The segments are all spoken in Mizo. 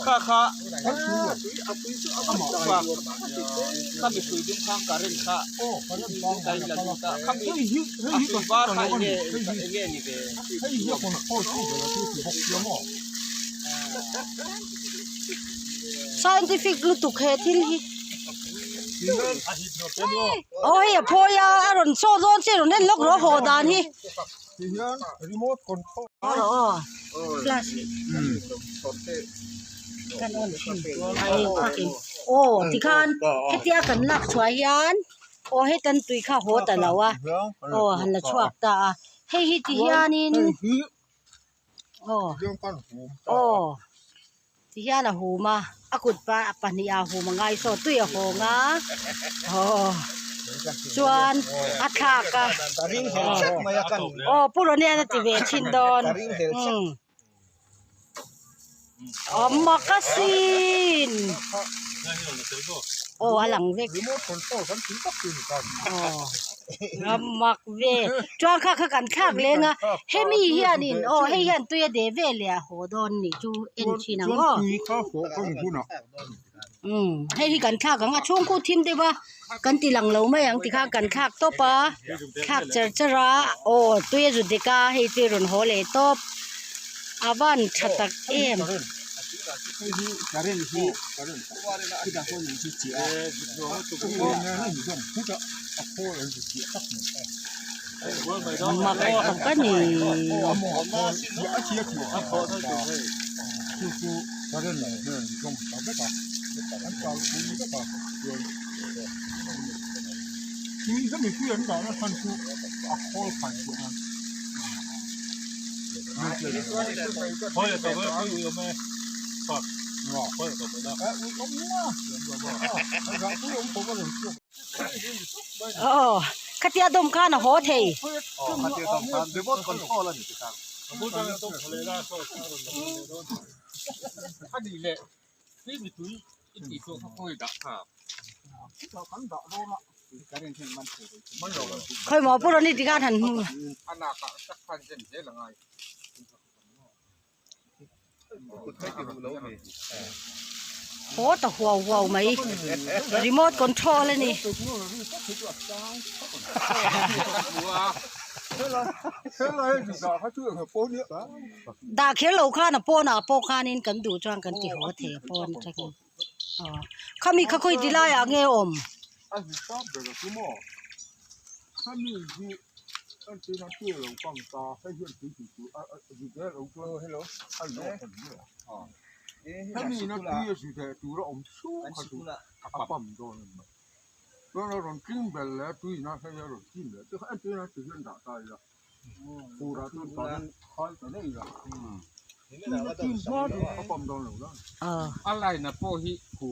Kha kha khami hrui dum khan current kha ka in la lut a khami a hrui var kha enge enge ni ve. Scientific lutuk he thil hi. Aw hei a phawi a a rawn saw dawn che rawn en lawk rawh a haw dan hi. Aw aw flash hi kan on thin a eng phak in aw tikhan hetia kan lak chhuah hian aw hetan tui kha haw ta lo a aw han la chhuak ta a hei hi ti hianin aw aw. Ti hian a hum a, a kut pa pahnih ah hum a ngai saw tui a hawng a aw chuan a thlak a aw pu Ronel a ti ve thin dawn umm a mak asin aw a lang vek aw. A mak ve chuan kha kha kan thlak leng a hemi hianin aw hei hian tui a deh vel leh a haw dawn nih chu en thin ang aw umm hei hi kan thlak ang a chhung khu thim deuh a kan ti lang lo mai ang tikhan kan thlak tawp a thlak char char a aw tui a zu dek a hei chu a rawn haw leh tawp a van tha tak em. Mak tak a ni. Aw khatia dawm khan a haw thei. Khawi maw pu Ronnie tikhan han hmu. Haw ta huau huau mai remote control a ni. Dah kher lo khan a pawnah pawh khanin kan duh chuan kan ti haw thei a pawn atangin aw khami kha khawi ti laiah nge awm.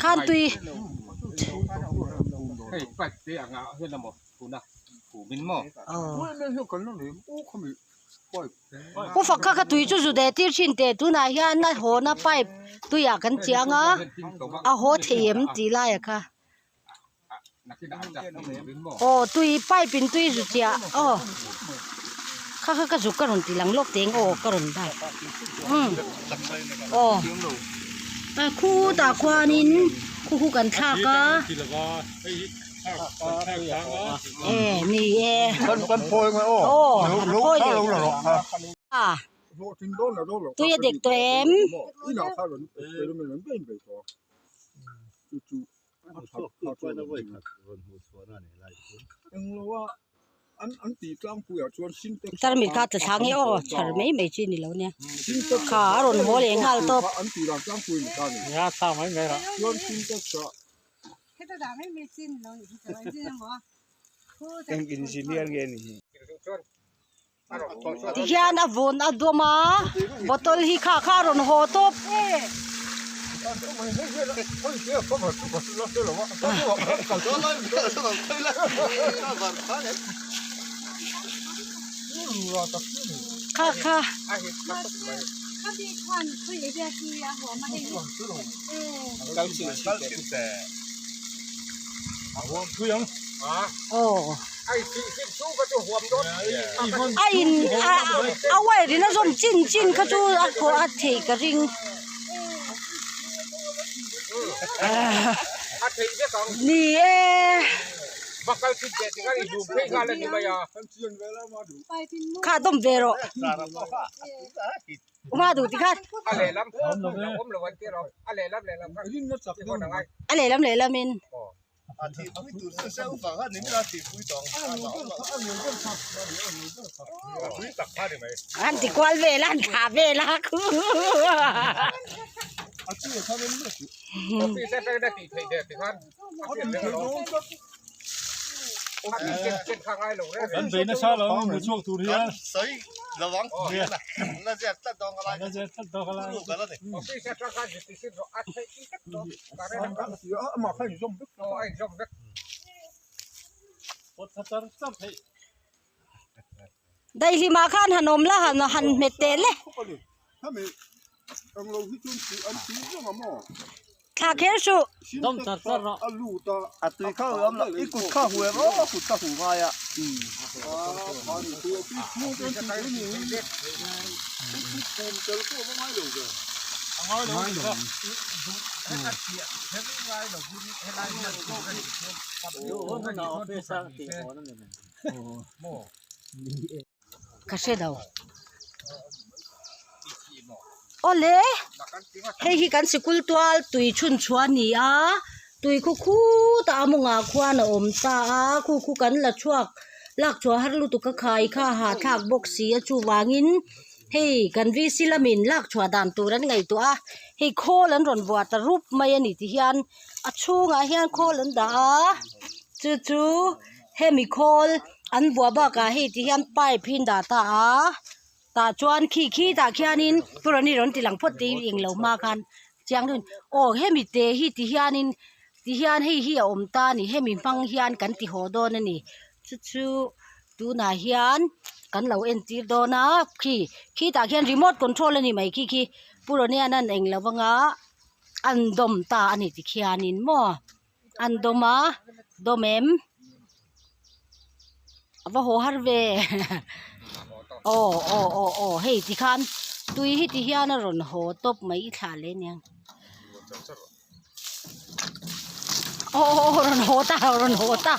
Khan tui. Pu fak kha kha tui chu zu deh tir thin teh tunah hian a hawna pipe tuiah kan chiang a a haw thei em tih laiah kha aw tui pipe in tui zu chiah aw kha kha ka zuk ka rawn ti lang lawk teng aw ka rawn dah umm aw khutah khuanin khu khu kan thlak a. E ni e aw an phawi leh a tui a dek tawh em tarmit kha tla thlang e aw chhar mai mai chi ni lo nia kha a rawn haw leh nghal tawp. Tihian a vun a dawm a bottle hi kha kha a rawn haw tawp. Kha kha. Aw. A in a a wire in a zawm chin chin kha chu a khaw a theih ka ring. Ni e. Kha dawm ve rawh. Uma duh ti khan. A lehlam lehlamin. An ti kual vel a, an thlah vel a. Kan bei nasa lo ang hmu chhuak tur hian. Daihlimah khan han awm la han han hmet teh le. Thla kher suh. Ka hre lo. Awle hei hi kan sikul tual tui chhun chhuah a ni a tui khu khutah a mawngah khuan a awm ta a khu khu kan la chhuak lak chhuah har lutuk a khai kha a hahthlak bawk si a chuvangin hei kan VC lamin lak chhuah dan tur an ngaihtuah a hei khawl an rawn vuah ta rup mai a ni ti hian a chhungah hian khawl an dah a chu chu. Hemi khawl an vuah bakah hei ti hian pipe hi an dah ta a tah chuan khi khi tah khianin purani rawn ti lang phawt tih eng lo hma khan chiang deuhin aw hemi te hi ti hianin ti hian hei hi a awm ta a ni hemi hmang hian kan ti haw dawn a ni chu chu tunah hian kan lo entir dawn a khi khi tah khian remote control a ni mai khi khi purani hian eng lo anga an dawm ta a ni tikhianin maw. An dawm a dawm em a va haw har ve aw aw aw aw hei tikhan tui hi ti hian a rawn haw tawp mai i thlah leh aniang aw aw aw rawn haw ta rawn haw ta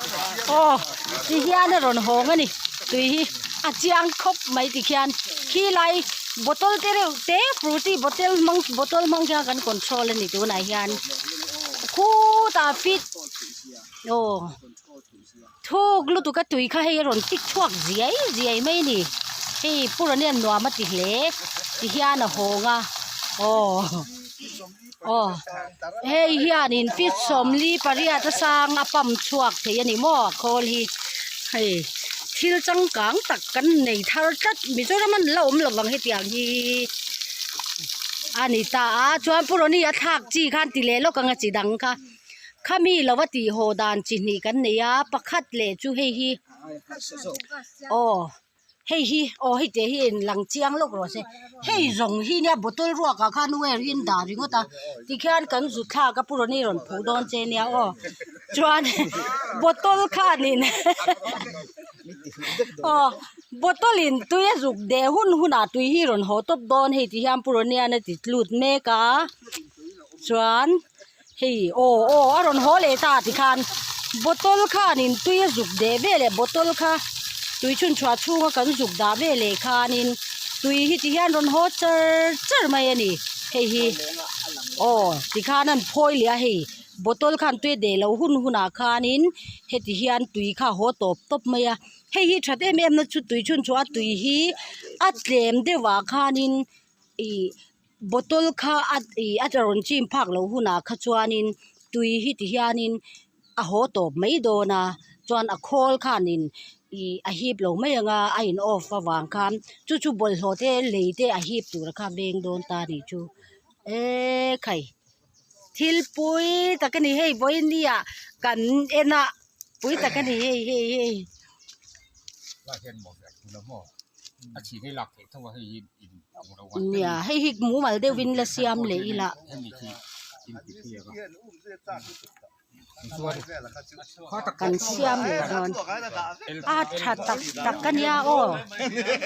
aw ti hian a rawn hawng a ni tui hi a chiang khawp mai tikhian khilai bottle te reuh te frooti bottle hmang bottle hmang hian kan control a ni tunah hian. Khutah fit aw thuk lutuk a tui kha hei a rawn tik chhuak ziai ziai mai a ni hei purani a nuam a ti hle ti hian a hawng a aw aw hei hianin fit sawmli pariat a sang a pump chhuak thei a ni maw a khawl hi hei thil changkang tak kan nei thar tlat Mizoram an la awm lovang hetiang hi. A ni ta a chuan pu Ronnie a thlak chi khan ti leh lawk ang a chi dang kha khami lova tih haw dan chi hnih kan nei a pakhat leh chu hei hi aw hei hi aw hei teh hi in lang chiang lawk rawh se hei zawng hi nia bottle ruak ah khan wire hi an dah ringawt a tikhian kan zut thlak a pu Ronnie rawn phuh dawn che nia aw chuan bottle khanin aw. Bottle in tui a zuk deh hun hunah tui hi rawn haw tawp dawn hei ti hian pu Ronian a ti tlut mek a chuan hei aw aw a rawn haw leh ta tikhan bottle khanin tui a zuk deh veleh bottle kha tui chhun chhuah chhunga kan zuk dah veleh khanin tui hi ti hian rawn haw char char mai a ni hei hi aw tikhan an phawi leh a hei. Bottle khan tui a deh loh hun hunah khanin heti hian tui kha a haw tawp tawp mai a hei hi that em em na chu tui chhun chu a tui hi a tlem deuh ah khanin ih bottle kha a ih a rawn chim phak loh hunah kha chuanin tui hi ti hianin a haw tawp mai dawn a chuan a khawl khanin ih a hip lo mai ang a a in off avang khan chu chu bawlhhlawh te lei te a hip tur kha a veng dawn ta a nih chu ekhai. Thil pui tak a ni hei vawiin ah kan en a pui tak a ni hei hei hei. Nia hei hi mumal deuhin la siam leh ila. Kan siam leh dawn a tha tak tak a nia aw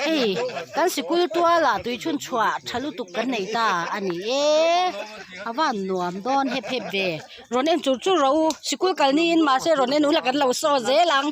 hei kan sikul tualah tui chhun chhuah tha lutuk kan nei ta a ni e a van nuam dawn hep hep ve rawn en chur chur rawh u sikul kal niin mahse rawn en ula kan lo saw zel ang.